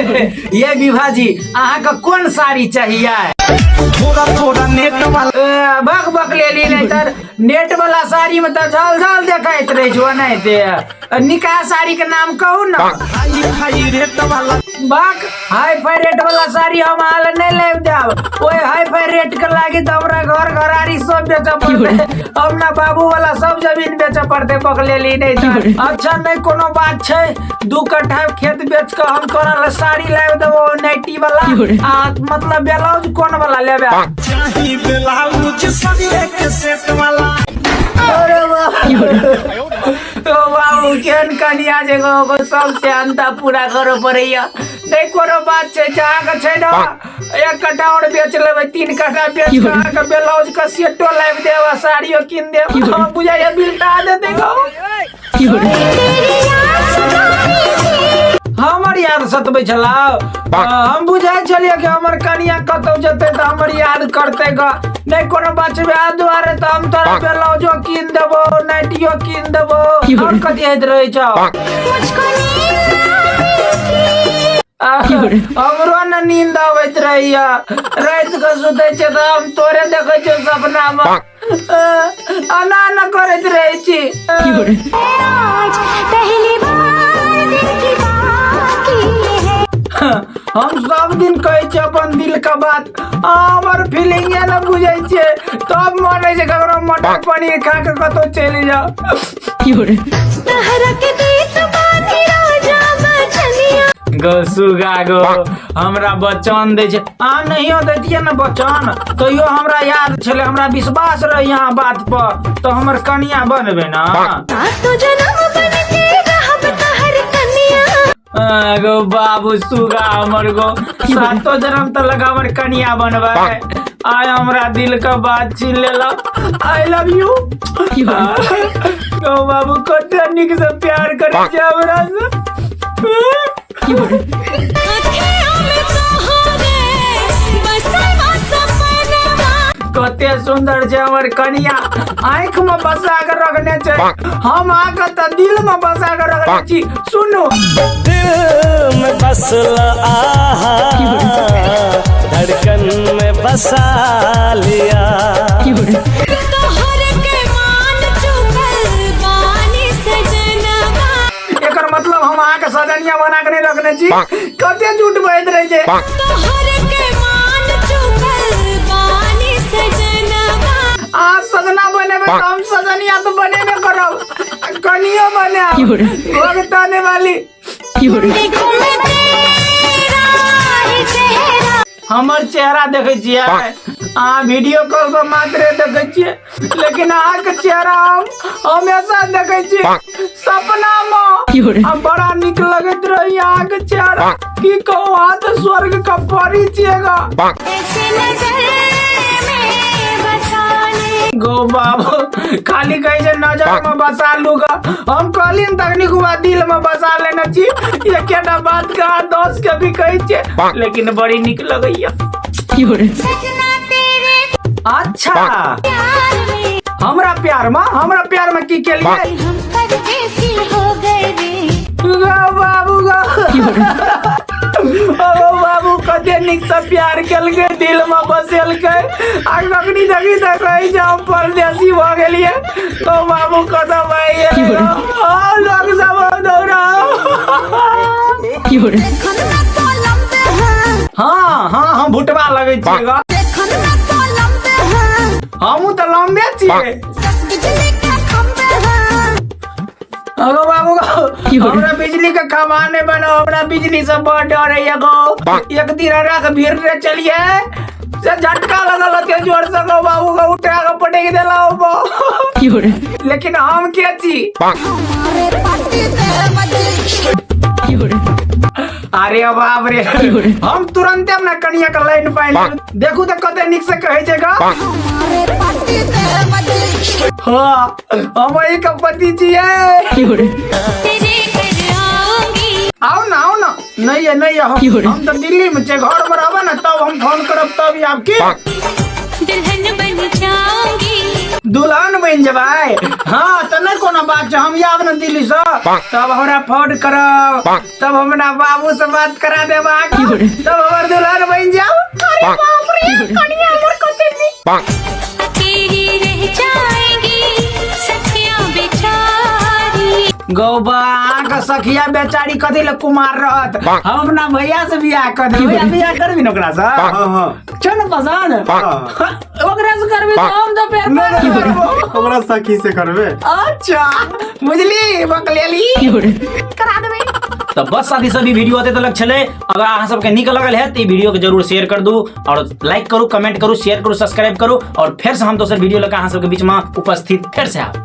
ये विभा जी, अहाँके कोन साड़ी चाहिए? थोड़ा थोड़ा नेट वाला। ए, बक बक लेली, नहीं तर नेट वाला साड़ी में तऽ झल झल देखैत रहे छौ। नहीं, निकाह साड़ी के नाम कहू ना। हाई फाई रेट वाला। बक, हाई फाई रेट वाला साड़ी हम अहाँ लए नहीं लेब देब। ओए हाई फाई रेट के लागी तऽ हमरा घर घरारी सब बेचऽ पड़तै, अपना बाबू वाला सब जमीन बेचऽ पड़तै। बक लेली नहीं तऽ। अच्छा, नहीं कोनो बात छै, 2 कट्ठा खेत बेच के हम तोरा लए साड़ी लाबि देबो नाइटी वाला। आ मतलब ब्लाउज कोन वाला लेबे? चाही ब्लाउज सरिये के सेट वाला। अरे बाप, ओ बाबू, केहन कनिया छै गो, ओकर सब सेहनता पूरा करऽ पड़ैया। नहि कोनो बात छै, जहाँके छै ने 1 कट्ठा और बेच लेबै, 3 कट्ठा बेच के अहाँके ब्लाउज के सेटो लाबि देब आ साड़ियो कीन देब। हम बुझाइया बिलटा देतै गो। हमर याद सतबै छला? हम बुझाइ छलियै कि हमर कनिया कतौ जेतै तऽ हमर याद करतै ग। नहि कोनो बात छै, वएह दुआरे तऽ हम तोरा ब्लाउजो कीन देबो, नाइटियो कीन देबो। और कथी होइत रहै छौ? हमरो ने नींद अबैत रहैया। राति के सुतै छियै तऽ हम तोरे देखै छियौ सपना मे, अना अना करैत रहै छी। आज पहली बार दिल की बात की है। हम सब दिन कहै छियै अपन दिल के बात, अहाँ हमर फीलिंग ने बुझै छियै। तब मन होइ छै ककरो मटर पनीर खा के कतौ चलि जाउ। तहरा के देत बानी राजा बचनिया। गो सुगा गो, हमरा बचन दै छै। अहाँ नहियो दैतियै ने बचन, तैयो हमरा याद छलै, हमरा विश्वास रहै अहाँ बात पर, तऽ हमर कनिया बनबै ने? सातो जन्म बन के रहब तहर कनिया। गो बाबू, सुगा हमर गो, सातो जन्म तक हमर कनिया बनबै। आय हमरा दिल के बात छीन लेलक। I love you गो बाबू। कते नीक से प्यार करै छै हमरा से। अखियों में तोहरे बसवा सपनवा। कते सुंदर छै हमर कनिया, आँख में बसा के रखने छै। हम अहाँके तऽ दिल में बसा के रखने छी। सुनू। दिल में बसल आहा, धड़कन में बसा लिया। तोहर के मान चुकल बानी सजनवा। एकर मतलब हम अहाँके सजनिया बना के नहीं रखने छी? कते झूठ बजैत रहै छै। तोहर के मान चुकल बानी सजनवा। अहाँ सजना बनेबै तऽ हम सजनिया तऽ बनेबे करब आ कनियो बनायब भगताने वाली। देखूं मैं तेरा ही चेहरा। हमर चेहरा देखै छियै अहाँ? वीडियो कॉल पर मात्रे देखै छियै, लेकिन अहाँके चेहरा हम हमेशा देखै छियै सपना में आ बड़ा नीक लगैत रही अहाँके चेहरा। की कहू, अहाँ तऽ स्वर्ग के परी छियै ग। ऐसे नजर में बसा ले। गो बाबू, खाली कहै छै नजर में बसा लू ग। हम कहली ने तखनी हुआ दिल में बसा लेने छी। एकेटा बात के अहाँ 10 के भी कहै छियै, लेकिन बड़ी नीक लगैया। सजना तेरे अच्छा। प्यार में। हमरा प्यार में, हमरा प्यार में की केलिए? हम परदेसी हो गए रे। गो बाबू गो, ओ बाबू, कते नीक से प्यार केलकै, दिल में बसेलकै आ कखनी देखी तऽ कहै छै हम परदेसी भऽ गेलियै। ओ बाबू, कतऽ भऽ गेलै? ओ लोग सब दौड़ा। देखन ना तो लंबे हैं। हाँ, हम भुटबा लगै छियै ग। देखन ना तो लंबे हैं। हमहूँ तऽ लम्बे छियै। 10 बिजली के खंबे हैं। अगो बाबू गो, हमरा बिजली के खंभा नहीं बनो, हमरा बिजली से बड़ डर है गो। एक दिन हमरा के भीड़ रे चलिए से झटका लगल होते जोर से, गो बाबू गो, उठा के पटक देला ओ। लेकिन हम के छी? हमारे पार्टी अरे बाप रे, हम तुरंते अपना कनिया के लाइन पाइन। देखू तऽ कते नीक से कहै छै गा। हाँ, हम एहि के पति छियै। तेरे घर आऊंगी। आओ ना, आओ ना। नहीं है, नहीं है, हम तो दिल्ली में छे। घर में रहबे ना तब हम फोन करब, तब आब की। दुल्हन बन जाऊंगी। दुल्हन बनि जेबै? हाँ, तऽ नहि कोनो बात छै, हम आयब ने दिल्ली से तब हमरा फोन करब, तब हमरा बाबू से बात करा देब अहाँके, तब हमर दुल्हन बनि जाउ। अरे बाप रे, कनिया हमर कते नीक। अकेली रह जाएंगी सखियां बेचारी। गौबा, अहाँके सखिया बेचारी कथी लए कुमार रहत? हम अपना भैया से बियाह कर देबै। भैया, बियाह करबी ने ओकरा से? हाँ हाँ छौ ने पसंद? हाँ। ओकरा से करबी तऽ हम तऽ फेर नहीं, नहीं, नहीं, ओकरा सखी से करबे। अच्छा, बुझली बकलेली करा देबै। तऽ बस साथी सब, ई वीडियो एते तक छलै। अगर अहाँ सबके नीक लगल है तऽ ई वीडियो के जरूर शेयर कर दू और लाइक करू, कमेंट करू, शेयर करू, सब्सक्राइब करू और फेर से हम दोसर वीडियो लऽ कऽ अहाँ सबके बीच में उपस्थित फेर से आब।